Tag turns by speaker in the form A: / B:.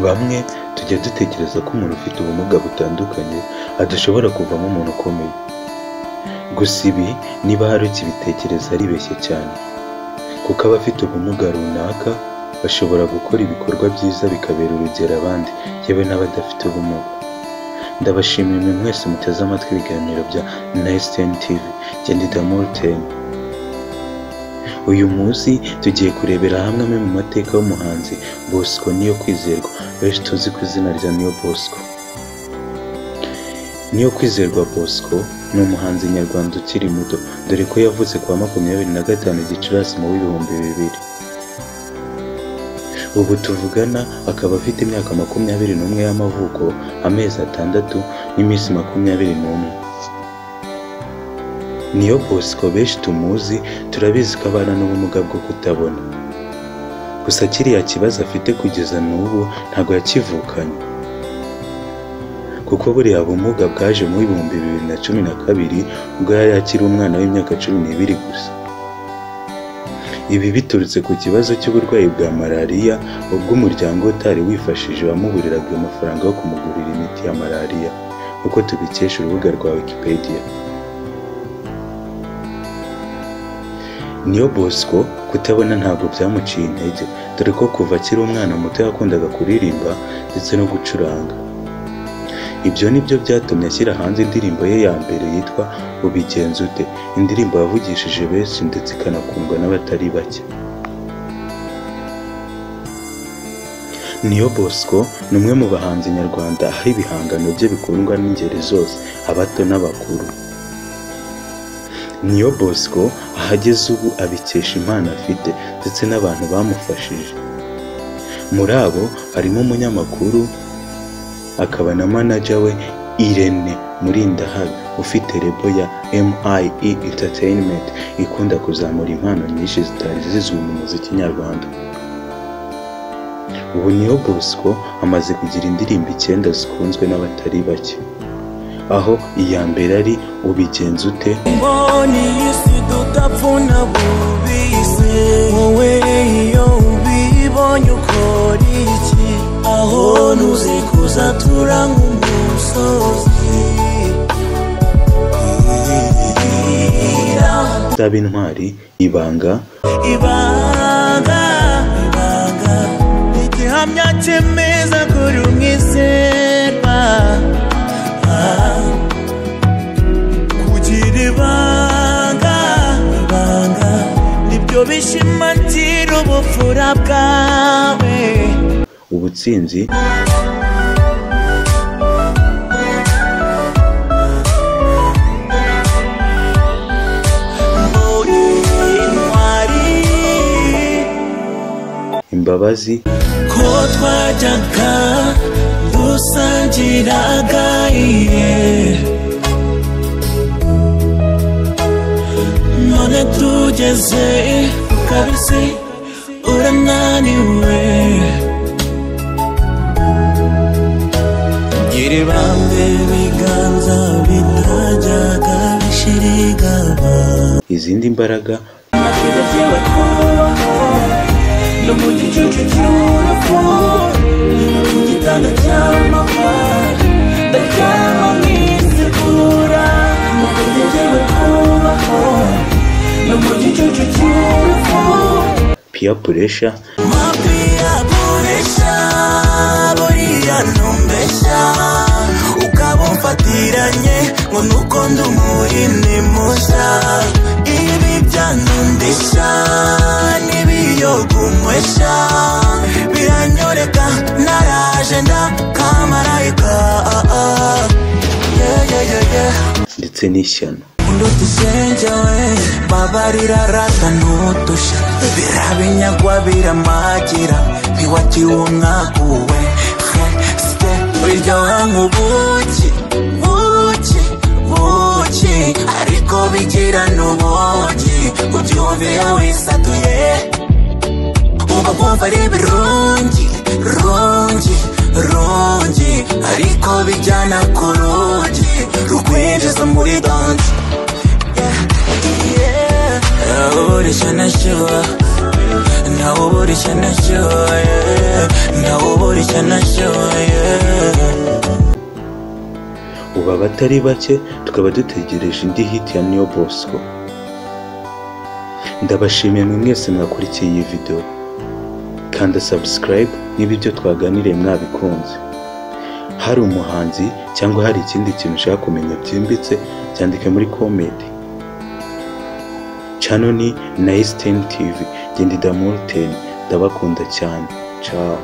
A: Bamwe tujya dutekereza ko umuntu ufite ubumuga butandukanye adashobora kuvamo umuntu ukomeye. Gusa ibi niba hari ukibitekereza aribeshya cyane, kuko abafite ubumuga runaka bashobora gukora ibikorwa byiza bikabera urugero abandi, yewe n'abadafite ubumuga. Ndabashimiye mwe mwese muteze amatwi ibiganiro bya Nice 10 TV, njye ndi Damour 10. Uyu munsi tugiye kurebera hamwe amwe mu mateka y'umuhanzi Bosco Niyokwizerwa, benshi tuzi ku izina rya Niyo Bosco. Niyokwizerwa Bosco ni umuhanzi nyarwanda ukiri muto, dore ko yavutse kuwa 25 Gicurasi mu 2000. Ubu tuvugana akaba afite imyaka 21 y'amavuko, amezi 6 n'iminsi 21. Niyo Bosco benshi tumuzi turabizi ko abana n'ubumuga bwo kutabona. Gusa kiriya kibazo afite kugeza n'ubu ntabwo yakivukanye, kuko buriya bumuga bwaje mu 2012 ubwo yari akiri umwana w'imyaka 12 gusa. Ibi biturutse ku kibazo cy'uburwayi bwa malariya, ubwo umuryango utari wifashije wamuburiraga amafaranga yo kumugurira imiti ya malariya, uko tubikesha urubuga rwa Wikipedia. Niyo Bosco kutabona ntabwo byamuciye intege, dore ko kuva akiri umwana muto yakundaga kuririmba ndetse no gucuranga. Ibyo nibyo byatumye ashyira hanze indirimbo ye ya mbere yitwa Ubigenza Ute, indirimbo yavugishije benshi ndetse ikanakundwa n'abatari bake. Niyo Bosco ni umwe mu bahanzi nyarwanda aho ibihangano bye bikundwa n'ingeri zose, abato n'abakuru. Niyo Bosco ahageze ubu abikesha impano afite ndetse n'abantu bamufashije. Muri abo harimo umunyamakuru akaba na manager we Irene Murindahabi ufite label ya MIE Entertainment ikunda kuzamura impano nyinshi zitari zizwi mu muziki nyarwanda. Ubu Niyo Bosco amaze kugira indirimbo 9 zikunzwe n'abatari bake, aho iya mbere ari Ubigenza Ute,
B: Mboni isi tudapfuna bubise, wowe iyo ubibonye ukora iki? Aho ntuzi kuzatura nk'umusozi.
A: Zaba Intwari, Ibanga,
B: Ibanga, ibanga, igihamya cyemeza kuri umwizerwa. Kugira ibanga, ibanga, nibyo bishimangira ubupfura bwawe.
A: Ubutsinzi,
B: Muri intwari,
A: Imbabazi,
B: ko twajyaga dusangiraga iye, none tugeze kabisi urananiwe. Gira ibambe ibiganza bitajyaga bishirigaba.
A: Izindi Mbaraga,
B: Nategereje kubaho no mu gicucu cy'urupfu, ku gitanda cy'amahwa ndaryama nkisekura. Nategereje kubaho no mu gicucu cy'urupfu.
A: Peer Pressure,
B: Mapia Pressure, buriya ntumbeshya, ukaba umfatiranye ngo nuko ndi umuhini mushya. Ibi byanundisha n'ibiyogunywesha, biranyoreka naraje ndakamarayika. Yeah, yeah, yeah, yeah.
A: ndetse n'Ishyano.
B: Undutishenje we babarira rata ntutusha, birabinyagwa biramagira ntiwakiwe umwakuwe. Site biryoha nk'ubuki buki buki, ariko bigira n'ubuki ubyumviye wisatuye, uba wumva ari ibirungi rungi rungi, ariko bijyana ku rugi rukwinjiza muri danse. Uburisha na shuwa, nawe uburisha na shuwa, nawe uburisha. Kubeshya nashoboye.
A: Ubu abatari bake tukaba dutegereje indi hit ya Niyo Bosco. Ndabashimiye mwe mwese mwakurikiye iyi video. Kanda subscribe niba ibyo twaganiriye mwabikunze. Hari umuhanzi cyangwa hari ikindi kintu ushaka kumenya byimbitse, byandike muri comment. Channel ni Nice 10 TV. Genda Damulten, ndabakunda cyane. Ciao.